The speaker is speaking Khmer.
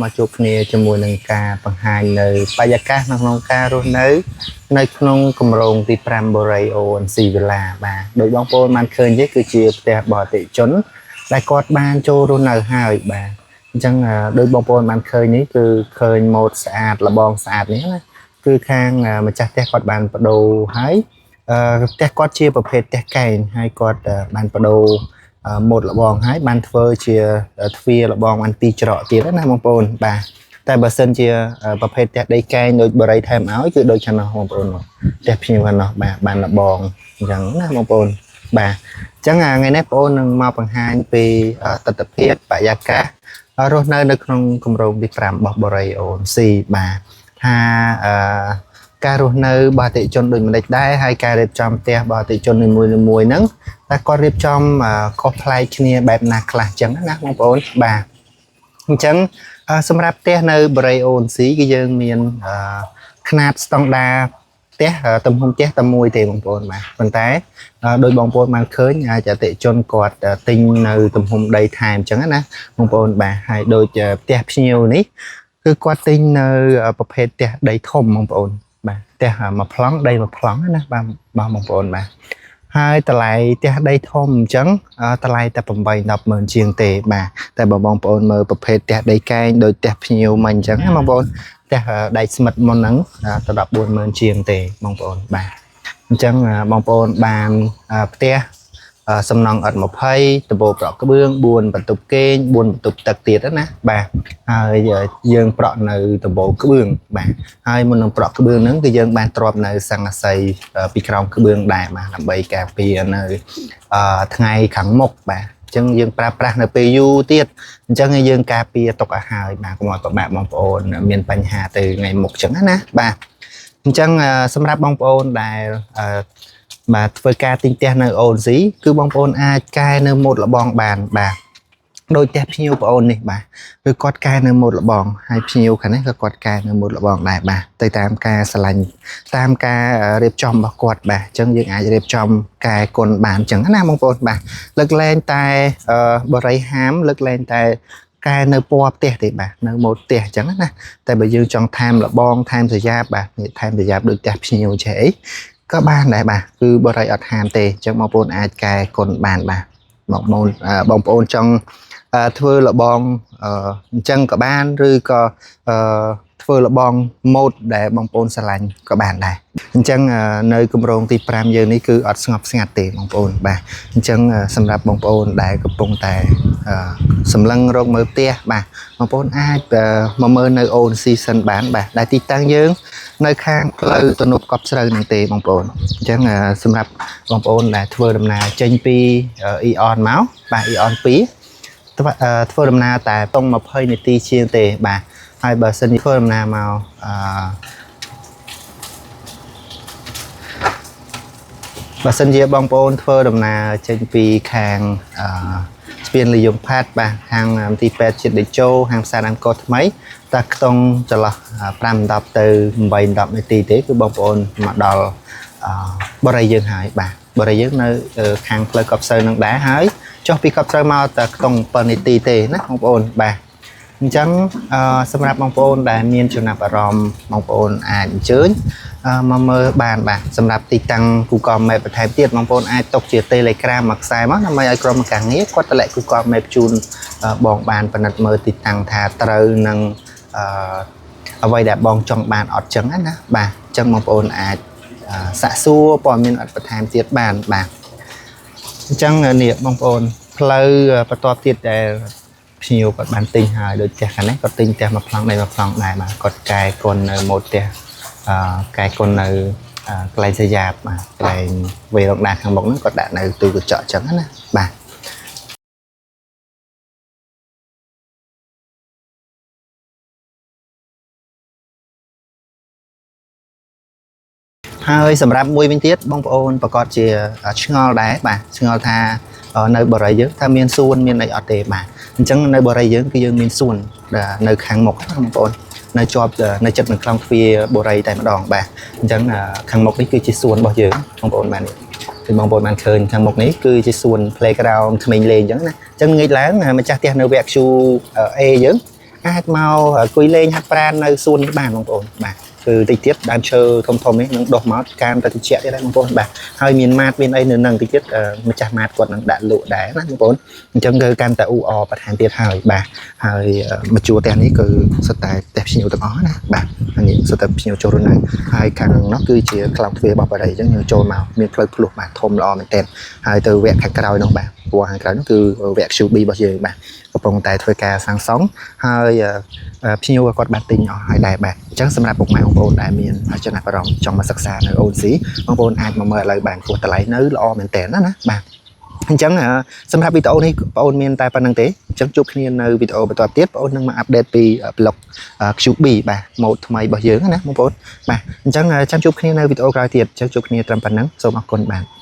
មកជួបគ្នាជាមួយនឹងការបង្ហាញនៅបរិយាកាសនៅក្នុងការរស់នៅនៅក្នុងគម្រោងទី5 Borey ONC Villa បាទដោយបងប្អូនបានឃើញទេគឺជាផ្ទះបរតិជនដែលគាត់បានចូលរស់នៅហើយបាទអញ្ចឹងដោយបងប្អូនបានឃើញនេះគឺឃើញម៉ូតស្អាតលបងស្អាតនេះណាគឺខាងម្ចាស់ផ្ទះគាត់បានបដូរហើយផ្ទះគាត់ជាប្រភេទផ្ទះកែងហើយគាត់បានបដូរ ម៉ូតលបងហើយបានធ្វើជាទ្វារលបងបានពីរច្រកទៀតណាបងប្អូនបាទតែបើសិនជាប្រភេទផ្ទះដីកែងដូចបរិយថែមឲ្យគឺដូចខាងនោះបងប្អូនផ្ទះភ្ញៀវខាងនោះបាទបានលបងអញ្ចឹងណាបងប្អូនបាទអញ្ចឹងថ្ងៃនេះបងប្អូននឹងមកបង្ហាញពីទស្សនភាពបរិយាកាសរស់នៅនៅក្នុងគម្រោងទី5របស់បរិយអូនស៊ីបាទថាអឺការរស់នៅរបស់អតិថិជនដូចម្ដេចដែរហើយការរៀបចំផ្ទះរបស់អតិថិជននីមួយៗហ្នឹង តែគាត់រៀបចំខុសប្លែកគ្នាបែបណាខ្លះចឹងណាបងប្អូនបាទអញ្ចឹងសម្រាប់ផ្ទះនៅបរិយ ONC គឺយើងមានខ្នាតស្តង់ដាផ្ទះទំហំផ្ទះតែមួយទេបងប្អូនបាទប៉ុន្តែដោយបងប្អូនបានឃើញអាចអតិថិជនគាត់ទិញនៅទំហំដីថែមចឹងណាបងប្អូនបាទហើយដូចផ្ទះភ្ញៀវនេះគឺគាត់ទិញនៅប្រភេទផ្ទះដីធំបងប្អូនបាទផ្ទះមួយប្លង់ដីមួយប្លង់ណាបាទបងប្អូនបាទ ហើយតម្លៃផ្ទះដីធំអញ្ចឹងតម្លៃតែ8 10ម៉ឺនជាងទេបាទតែបើបងប្អូនមើលប្រភេទផ្ទះដីកែងដូចផ្ទះភ្ញៀវមកអញ្ចឹងណាបងប្អូនផ្ទះដែកស្មិតមុនហ្នឹងទៅ14ម៉ឺនជាងទេបងប្អូនបាទអញ្ចឹងបងប្អូនបានផ្ទះសំណង់ឥដ្ឋ20ដំបូលប្រក់ក្បឿង4បន្ទប់គេង4បន្ទប់ទឹកទៀតណាបាទហើយយើងប្រក់នៅដំបូលក្បឿងបាទហើយមុននឹងប្រក់ក្បឿងហ្នឹងគឺយើងបានទ្រាប់នៅស័ង្កសីពីក្រោមក្បឿងដែរបាទដើម្បីការពារនៅថ្ងៃខាងមុខបាទអញ្ចឹងយើងប្រើប្រាស់នៅពេលយូរទៀតអញ្ចឹងយើងការពារទុកឲ្យហើយបាទកុំឲ្យពិបាកបងប្អូនមានបញ្ហាទៅថ្ងៃមុខអញ្ចឹងណាបាទអញ្ចឹងសម្រាប់បងប្អូនដែលបាទធ្វើការទិញផ្ទះនៅ ONC គឺបងប្អូនអាចកែនៅម៉ូតលបងបានបាទដូចផ្ទះភ្ញៀវប្អូននេះបាទគឺគាត់កែនៅម៉ូតលបងហើយភ្ញៀវខាងនេះក៏គាត់កែនៅម៉ូតលបងដែរបាទទៅតាមការស្រឡាញ់តាមការរៀបចំរបស់គាត់បាទអញ្ចឹងយើងអាចរៀបចំកែគុណបានអញ្ចឹងណាបងប្អូនបាទលើកលែងតែបរិយហាមលើកលែងតែកែនៅពណ៌ផ្ទះទេបាទនៅម៉ូតផ្ទះអញ្ចឹងណាតែបើយើងចង់ថែមលបងថែមសយ៉ាបបាទនេះថែមសយ៉ាបដូចផ្ទះភ្ញៀវចេះអីក៏បានដែរបាទគឺបរិយអត់ហាមទេអញ្ចឹងបងប្អូនអាចកែគុណបានបាទបងប្អូនបងប្អូនចង់ធ្វើលបងអញ្ចឹងក៏បានឬក៏ធ្វើលបងម៉ូតដែលបងប្អូនស្រឡាញ់ក៏បានដែរអញ្ចឹងនៅគម្រោងទី5យើងនេះគឺអត់ស្ងប់ស្ងាត់ទេបងប្អូនបាទអញ្ចឹងសម្រាប់បងប្អូនដែលកំពុងតែសម្លឹងរកមើលផ្ទះបាទបងប្អូនអាចមកមើលនៅអូនស៊ីសិនបានបាទដែលទីតាំងយើងនៅខាងផ្លូវទំនប់កប់ស្រូវនឹងទេបងប្អូនអញ្ចឹងសម្រាប់បងប្អូនដែលធ្វើដំណើរចេញពី EON មកបាទ EON 2ធ្វើដំណើរតែតុង20នាទីជាងទេបាទហើយបើសិនជាធ្វើដំណើរមកអឺបើសិនជាបងប្អូនធ្វើដំណើរចេញពីខាងអឺស្ពានលីយងផាត់បាទខាងមន្ទីរពេទ្យជាតិតេជោខាងផ្សារអង្គរថ្មីតែខ្ទង់ចន្លោះ5 10ទៅ8 10នាទីទេគឺបងប្អូនមកដល់បរិយាយើងហើយបាទបរិយាយើងនៅខាងផ្លូវកប់ស្រូវនឹងដែរហើយចុះពីកប់ស្រូវមកតែខ្ទង់7នាទីទេណាបងប្អូនបាទអញ្ចឹងសម្រាប់បងប្អូនដែលមានចំណាប់អារម្មណ៍បងប្អូនអាចអញ្ជើញមកមើលបានបាទសម្រាប់ទីតាំង Google Map បន្ថែមទៀតបងប្អូនអាចទុកជា Telegram មួយខ្សែមកដើម្បីឲ្យក្រុមការងារគាត់តម្លាក់ Google Map ជូនបងបានពិនិត្យមើលទីតាំងថាត្រូវនឹងអឺអ្វីដែលបងចង់បានអត់ចឹងណាបាទអញ្ចឹងបងប្អូនអាចសាកសួរព័ត៌មានអត់បន្ថែមទៀតបានបាទអញ្ចឹងនេះបងប្អូនផ្លូវបន្ទាប់ទៀតដែលភ្ញៀវគាត់បានទិញហើយដូចផ្ទះខាងនេះគាត់ទិញផ្ទះមួយប្លង់ដីមួយប្លង់ដែរបាទគាត់កែគុណនៅម៉ូតផ្ទះកែគុណនៅកន្លែងសយ៉ាបបាទកន្លែងវេរងដាខាងមុខហ្នឹងគាត់ដាក់នៅទូកញ្ចក់ចឹងណាបាទហើយសម្រាប់មួយវិញទៀតបងប្អូនប្រកាសជាឆ្ងល់ដែរបាទឆ្ងល់ថានៅបរិយាយើងថាមានសួនមានអីអត់ទេបាទអញ្ចឹងនៅបរិយាយើងគឺយើងមានសួននៅខាងមុខណាបងប្អូននៅជាប់នៅចិត្តនឹងខ្លងទ្វារបរិយតែម្ដងបាទអញ្ចឹងខាងមុខនេះគឺជាសួនរបស់យើងបងប្អូនបាទនេះគឺបងប្អូនបានឃើញខាងមុខនេះគឺជាសួន playground ក្មេងលេងអញ្ចឹងណាអញ្ចឹងងាកឡើងម្ចាស់ផ្ទះនៅវគ្គ QA យើង អាចមកអង្គុយលេងហាត់ប្រាណនៅសួននេះបានបងប្អូនបាទគឺតិចទៀតដើមឈើធំធំនេះនឹងដុះមកកាមទៅតិចទៀតដែរបងប្អូនបាទហើយមានម៉ាតមានអីនៅនឹងតិចទៀតម្ចាស់ម៉ាតគាត់នឹងដាក់លក់ដែរណាបងប្អូនអញ្ចឹងគឺកាន់តែអ៊ូអរបន្ថែមទៀតហើយបាទហើយមកជួរផ្ទះនេះគឺសុទ្ធតែផ្ទះភ្ញៀវទាំងអស់ណាបាទអានេះសុទ្ធតែភ្ញៀវចូលរស់នៅហើយខាងនោះគឺជាក្លោងទ្វាររបស់បរិយអញ្ចឹងយើងចូលមកមានផ្លូវភ្លោះបាទធំល្អមែនទែនហើយទៅវគ្គខាងក្រោយនោះបាទព្រោះខាងក្រោយនោះគឺវគ្គ QB របស់យើងបាទកំពុងតែធ្វើការសាងសង់ហើយភ្ញៀវក៏គាត់បានទិញអស់ហើយដែរបាទអញ្ចឹងសម្រាប់ពុកម៉ែបងប្អូនដែលមានចំណាប់អារម្មណ៍ចង់មកសិក្សានៅ ONC បងប្អូនអាចមកមើលឥឡូវបានព្រោះតម្លៃនៅល្អមែនទែនណាណាបាទអញ្ចឹងសម្រាប់វីដេអូនេះបងប្អូនមានតែប៉ុណ្្នឹងទេអញ្ចឹងជួបគ្នានៅវីដេអូបន្តទៀតបងប្អូននឹងមក update ពី blog QB បាទម៉ូដថ្មីរបស់យើងណាបងប្អូនបាទអញ្ចឹងចាំជួបគ្នានៅវីដេអូក្រោយទៀតអញ្ចឹងជួបគ្នាត្រឹមប៉ុណ្្នឹងសូមអរគុណបាទ។